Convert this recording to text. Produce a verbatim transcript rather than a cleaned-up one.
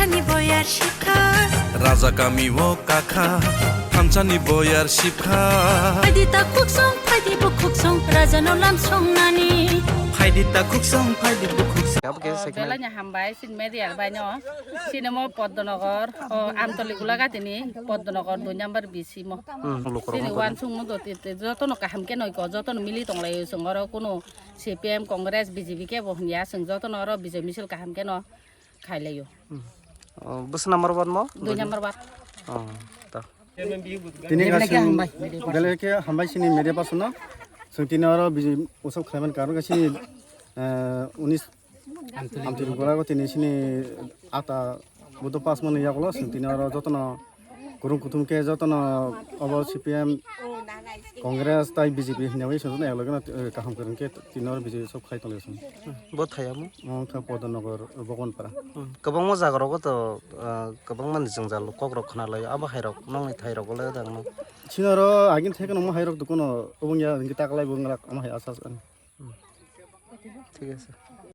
Ni boyar shipkha. Raja kami o kakha, thamsani boyar shipkha. Phaidi ta khuksong, phaidi bo khuksong, raja no lam songnani. Phaidi ta khuksong, phaidi bo khuksong. Abo khe O, second. Belai no hambai, sin media bai no. Sini mo Poddonogor, o, Amtoli Gulagati ni Poddonogor dui number B C mo. Hmm, lukurok Sini mo wan sung mo do, te, te, joto no kaham khe noi ko, joto no mili tong lai o, sung oro kuno C P M, Congress, B J P khe bo hwn ya, sung joto no oro Bijoy Misil kaham khe no khai lai o. Hmm. Oh, bwswk number one mo? Dui number one. Oh, ta. Tini Belai khe gasing hambai, media person. Belai khe hambai sini media person no. Sung tini oro biji usap khlaiman karon kasi, eh, unis Amtwini Gulago tini sini ata budo pas mani yagulo sung tini oro jotono kurung kuthum khe jotono obo C P M, Congress tai B J P hinwi sung jotono ekloge no, eh, kaham kwrwng khe tini oro B J P sok khai tonglaio sung. Bo thaya mo? Omo khe Podonogor Bogonpara. Hmm. Kwbangma jaga rogo to, ah, kwbangma ni jwngjal kok rok khna lai abo hai rok nokni thai rogo le dang no. Sini oro agin thai kheno omo hai rok dukuno obong ya hingke taklai bo wngla omo hai asa asa. Hmm. Thik ase.